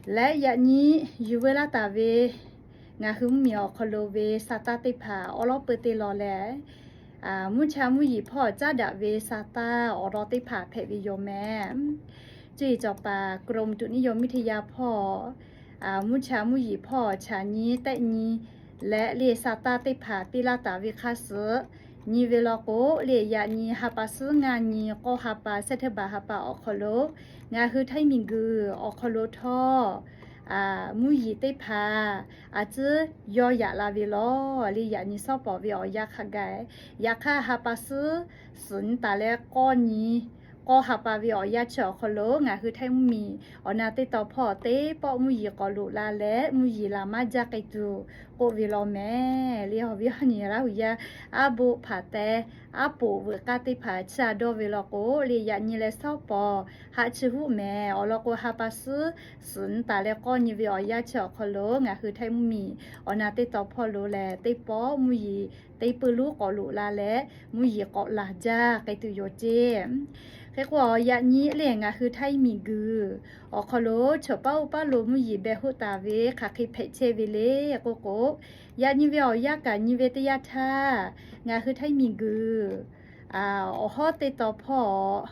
Leh yaꞈ nyi yuˬ veu laˇ taˍ ve ngaˬ hui mvuhˇmiˬ awˬ hk'aw lo ve sa taˇ teˇ hpaˍ awˉ lawˉ peu te lawˬ leh, mvuhˇ cha mvuhˇ yiˍ hpawˇ caˉ daꞈ ve sa taˇ awˬ lawn teˇ hpaˍ hpehꞈ ve yoˬ mehˍ. Cuˇ yiˍ cawˬ paˍ กรมอุตุนิยมวิทยา hpawˇ mvuhˇ cha mvuhˇ yiˍ hpawˇ chaꞈ nyi tehˆ nyi leh le sa taˇ teˇ hpaˍ piˇ laˇ taˍ ve hk'aˇ suh nyi ve law k'o, le yaꞈ nyi ha pa suhˉ ngaˇ nyi k'awˇ ha pa, September ha pa awˬ hk'aw lo ngaˬ hui Htaiˇ miˬguiˬ awˬ hk'aw lo htawˇ mvuhˇ yiˍ teˇ hpaˍ a tcuhˉ yawˇ yaꞈ la ve lawˬ. Le yaꞈ nyi shawˉ pawˍ ve awˬ yanˇ hk'a gaˬ, yaꞈ hk'aˇ ha pa suhˉ suhˍ nyi taˍ leh k'awˇ nyi k'awˇ ha pa ve awˬ yanˇ chi awˬ hk'aw lo ngaˬ hui Htaiˇ mvuhˇmiˬ awˬ na teˇ tawn hpawˇ teˇ pawˆ mvuhˇ yiˍ k'awꞈ loꞈ la leh mvuhˇ yiˍ laˬ maˇ jaˇ k'ai tuˬ k'oˆ ve law mehˍ. Le awˬ viˉ awˬ nyi Laˇ huˍ yaˇ aˉ boˆ hpaˍ teh aˉ poꞈ veuꞈ k'aˇ teˇ hpaˍ chiˇ a dawˇ ve law k'o, le yaꞈ nyi leh shawˉ pawˍ haꞈ chi huˆ mehˍ. Awˬ lawn k'o, ha pa suhˉ suhˍ nyi taˍ leh k'awˇ nyi ve awˬ yanˇ chi awˬ hk'aw lo ngaˬ hui Htaiˇ mvuhˇmiˬ awˬ na teˇ tawn hpawˇ lo lehˬ, teˇ pawˆ mvuhˇ yiˍ teˇ peu luˉ k'awꞈ loꞈ la leh mvuhˇ yiˍ k'awꞈ laˬ jaˇ k'ai tuˬ yoˬ ceˇ. Hk'e k'o, yaꞈ nyi le ngaˬ hui Htaiˇ miˬguiˬ awˬ hk'aw lo chaw paˉ oˇ paˉ lo mvuhˇ yiˍ beh hoˆ taˍ ve hk'aˬ hk'e hpehꞈ chehˇ ve le k'oˆ k'o, yaꞈ nyi ve awˬ yanˇ kaꞈ nyi ve teˇ yanˇ htaˇ, ngaˬ hui Htaiˇ miˬguiˬ awˬ hawˉ teˇ tawn hpawˇ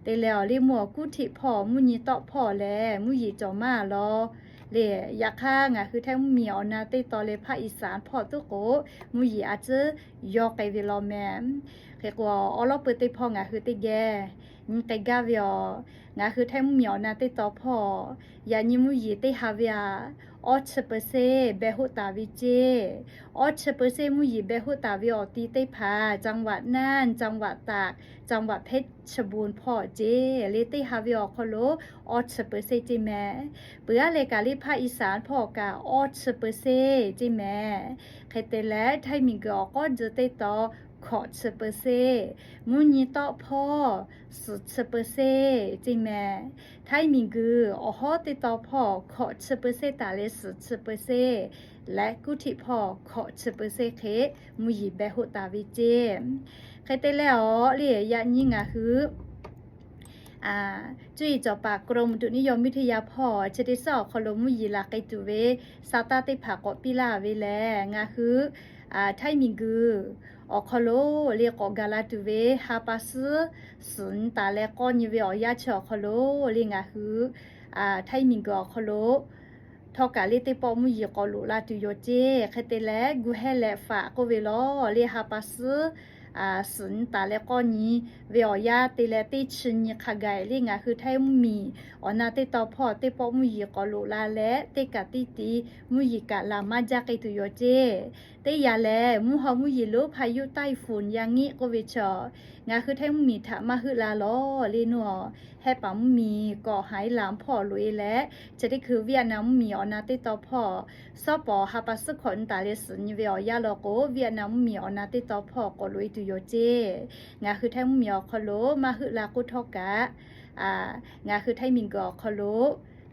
te leh awˬ liˇ mvuhˇ awˬ kuˉ htiˆ hpawˇ mvuhˇ nyi tawˆ hpawˇ lehˬ mvuhˇ yiˍ cawˬ maˇ lawˬ. Le yaꞈ hk'aˇ ngaˬ hui Htaiˇ mvuhˇmiˬ awˬ na teˇ tawn leh ภาคอีสาน hpawˇ tuˉ k'o, mvuhˇ yiˍ a tcuhˉ yawˇ k'ai ve law mehˍ. Hk'e k'o, awˬ lawˉ peu teˇ hpawˇ ngaˬ hui teˇ geh nyi k'ai gaˇ ve aˬ, ngaˬ hui Htaiˇ mvuhˇmiˬ awˬ na teˇ tawn hpawˇ yaꞈ nyi mvuhˇ yiˍ teˇ ha ve aꞈ awˇ chi เปอร์เซ็นต์ beh hoˆ taˍ ve ceˇ. Awˇ chi เปอร์เซ็นต์ mvuhˇ yiˍ beh hoˆ taˍ ve awˬ ti teˇ hpaˍ จังหวัดน่าน จังหวัดตาก จังหวัดเพชรบูรณ์ hpawˇ ceˇ. Le teˇ ha ve awˬ hk'aw lo awˇ chi เปอร์เซ็นต์ ceˇ mehˍ. Peuˬ aˉ leh kaꞈ le ภาคอีสาน hpawˇ kaꞈ awˇ chi เปอร์เซ็นต์ ceˇ mehˍ. Hk'e te leh Htaiˇ miˬguiˬ awˬ k'awˉ jeu teˇ tawn hkawꞈ chi เปอร์เซ็นต์, mvuhˇ nyi tawˆ hpawˇ suhˍ chi เปอร์เซ็นต์ ceˇ mehˍ. Htaiˇ miˬguiˬ awˬ hawˉ teˇ tawn hpawˇ hkawꞈ chi เปอร์เซ็นต์ taˍ leh suhˍ chi เปอร์เซ็นต์ leh kuˉ htiˆ hpawˇ hkawꞈ chi เปอร์เซ็นต์ hk'e mvuhˇ yiˍ beh hoˆ taˍ ve ceˇ. Hk'e te leh awˬ le yaꞈ nyi ngaˬ hui cuˇ yiˍ cawˬ paˍ กรมอุตุนิยมวิทยา hpawˇ chi teˇ suhˉ awˬ hk'aw lo mvuhˇ yiˍ laˬ k'ai tuˬ ve sa taˇ teˇ hpaˍ k'awꞈ piˇ laˇ ve lehˬ, ngaˬ hui Htaiˇ miˬguiˬ awˬ hk'aw lo le k'awꞈ gaˬ la tuˬ ve ha pa suhˉ suhˍ nyi taˍ leh k'awˇ nyi ve awˬ yanˇ chi awˬ hk'aw lo le ngaˬ hui Htaiˇ miˬguiˬ awˬ hk'aw lo htawˇ kaꞈ le teˇ pawˆ mvuhˇ yiˍ k'awꞈ loꞈ la tuˬ yoˬ ceˇ. Hk'e te leh gu hehˇ leh faꞈ k'oˆ ve lawˬ le ha pa suhˉ suhˍ nyi taˍ leh k'awˇ nyi ve awˬ yanˇ te leh teˇ chi nyi hk'a gaˬ le ngaˬ hui Htaiˇ mvuhˇmiˬ awˬ na teˇ tawn hpawˇ teˇ pawˆ mvuhˇ yiˍ k'awꞈ loꞈ la leh teˇ kaꞈ teˇ ti mvuhˇ yiˍ kaꞈ laˬ maˇ jaˇ k'ai tuˬ yoˬ ceˇ. Teˇ yanˇ lehˬ mvuhˇ haw mvuhˇ yiˍ lonˉ พายุไต้ฝุ่น Yangit k'oˆ ve chaw ngaˬ hui Htaiˇ mvuhˇmiˬ htaꞈ maˇ heuˆ la lawˬ le nuˇ aˬ, Hehˆ paˍ mvuhˇmiˬ k'awꞈ haiˉ laˬ hpawˇ loꞈ e leh chi teˇ hkui Vietnam mvuhˇmiˬ awˬ na teˇ tawn hpawˇ shawˉ pawˍ ha pa suhˉ hkawꞈ nyi taˍ leh suhˍ nyi ve awˬ yanˇ law k'o, Vietnam mvuhˇmiˬ awˬ na teˇ tawn hpawˇ k'awꞈ loꞈ e tuˬ yoˬ ceˇ. Ngaˬ hui Htaiˇ mvuhˇmiˬ awˬ hk'aw lo maˇ heuˆ la k'oˆ htawˇ kaꞈ, ngaˬ hui Htaiˇ miˬguiˬ awˬ hk'aw lo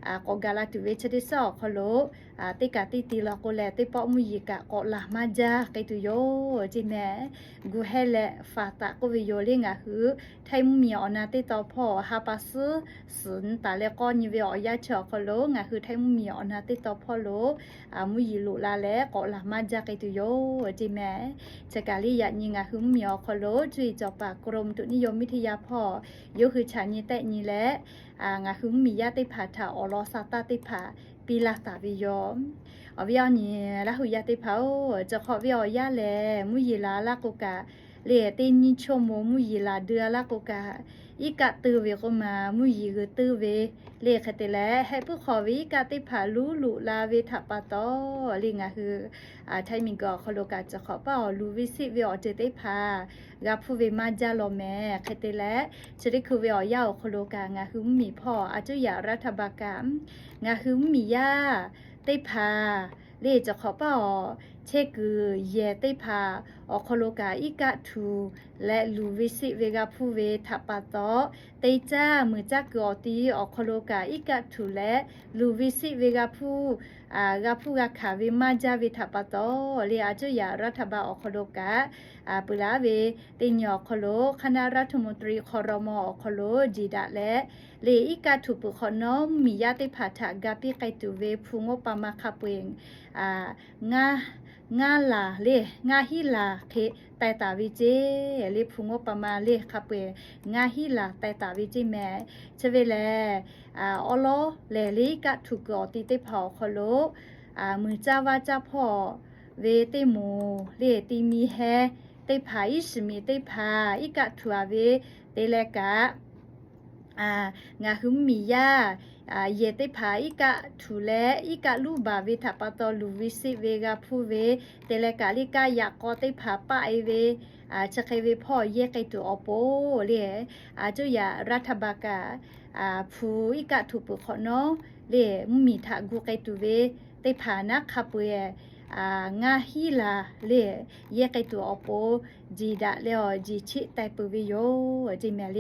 k'awꞈ gaˬ la tuˬ ve chi teˇ suhˉ awˬ hk'aw lo teˇ kaꞈ teˇ ti law k'o leh teˇ pawˆ mvuhˇ yiˍ kaꞈ k'awꞈ laˬ maˇ jaˇ k'ai tuˬ yoˬ ceˇ mehˍ. Gu hehˇ leh faꞈ taˍ k'oˆ ve yoˬ le ngaˬ hui Htaiˇ mvuhˇmiˬ awˬ na teˇ tawn hpawˇ ha pa suhˉ suhˍ nyi taˍ leh k'awˇ nyi ve awˬ yanˇ chi awˬ hk'aw lo ngaˬ hui Htaiˇ mvuhˇmiˬ awˬ na teˇ tawn hpawˇ lo mvuhˇ yiˍ loꞈ la leh k'awꞈ laˬ maˇ jaˇ k'ai tuˬ yoˬ ceˇ mehˍ. Chi kaꞈ le yaꞈ nyi ngaˬ hui mvuhˇmiˬ awˬ hk'aw lo cuˇ yiˍ cawˬ paˍ กรมอุตุนิยมวิทยา hpawˇ yawˇ hui chaꞈ nyi tehˆ nyi leh ngaˬ hui mvuhˇmiˬ yaˇ teˇ hpaˍ htaꞈ awˬ lawn sa taˇ teˇ hpaˍ piˇ laˇ taˍ ve yoˬ. Awˬ viˉ awˬ nyi Laˇ huˍ yaˇ teˇ hpaˍ-oˬ, cawˬ hk'awꞈ ve awˬ yanˇ lehˬ mvuhˇ yiˍ laˬ laˇ k'o kaꞈ, le teˇ nyiˇ chaw moˍ mvuhˇ yiˍ laˬ deu laˇ k'o kaꞈ, iˉ kaˆ teu ve k'oˆ ma mvuhˇ yiˍ g'uiˬ teu ve le hk'e te leh, heh puiˉ hk'aw ve iˉ kaˆ teˇ hpaˍ luˉ loꞈ la ve htaꞈ pa taw le ngaˬ hui Htaiˇ miˬguiˬ awˬ hk'aw lo kaꞈ cawˬ hk'awꞈ paˇ awˬ luˬ ve siˆ ve awˬ ceuˬ teˇ hpaˍ g'a hpuˇ ve maˇ jaˇ law mehˍ. Hk'e te leh chi teˇ hkui ve awˬ yanˇ awˬ hk'aw lo kaꞈ ngaˬ hui mvuhˇmiˬ hpawˇ a cuˇ yaꞈ รัฐบาล kaꞈ ngaˬ hui mvuhˇmiˬ yaˇ teˇ hpaˍ le. Cawˬ hk'awꞈ paˇ awˬ chehˇ kuiˬ yehˬ teˇ hpaˍ awˬ hk'aw lo kaꞈ iˉ kaˆ htuꞈ leh luˬ ve siˆ ve g'a hpuˇ ve htaꞈ pa taw, teˇ caˇ muiˬ caˇ kuiˬ awˬ ti awˬ hk'aw lo kaꞈ iˉ kaˆ htuꞈ leh luˬ ve siˆ ve g'a hpuˇ g'a hpuˇ g'a hkanˍ ve maˇ jaˇ ve htaꞈ pa taw le, a cuˇ yaꞈ รัฐบาล awˬ hk'aw lo kaꞈ peuˬ laˇ ve teˇ nyi awˬ hk'aw lo คณะรัฐมนตรี ครม. awˬ hk'aw lo jiˬ daꞈ leh, le iˉ kaˆ htuꞈ peuˬ hk'awꞈ nawˉ mvuhˇmiˬ yaˇ teˇ hpaˍ htaꞈ ga piˇ k'ai tuˬ ve hpu งบประมาณ hk'a peu-eˬ ngaˇ laˬ le, ngaˇ hinˉ laˬ hk'e taiˍ taˍ ve ceˇ le. Hpu งบประมาณ le hk'a peu-eˬ ngaˇ hinˉ laˬ taiˍ taˍ ve ceˇ mehˍ. Chi ve lehˬ, awˉ lawˉ lehˬ le iˉ kaˆ htuꞈ kuiˬ awˬ ti teˇ hpaˍ awˬ hk'aw lo muiˬ caˇ vaˇ caˇ hpawˇ ve teˇ moˍ le ti mi heh teˇ hpaˍ iˉ shiˍ miˬ teˇ hpaˍ iˉ kaˆ htuꞈ a ve te leh kaꞈ ngaˬ hui mvuhˇmiˬ yaˇ yehˬ teˇ hpaˍ iˉ kaˆ htuꞈ leh iˉ kaˆ luˇ baˬ ve htaꞈ pa taw luˬ ve siˆ ve g'a hpuˇ ve te leh kaꞈ le kaˇ yaꞈ k'aw teˇ hpaˍ paˆ e ve chi hk'e ve hpawˇ yehˇ k'ai tuˬ awˬ pon le, a cuˇ yaꞈ รัฐบาล kaꞈ hpu iˉ kaˆ htuꞈ peuˬ hk'awꞈ nawˉ le mvuhˇmiˬ htaꞈ gu k'ai tuˬ ve teˇ hpaˍ naˉ hk'a peu-eˬ ngaˇ hinˉ laˬ le yehˇ k'ai tuˬ awˬ pon jiˬ daꞈ leh awˬ jiˬ chiˆ taiˍ peuˬ ve yoˬ ceˇ mehˍ le.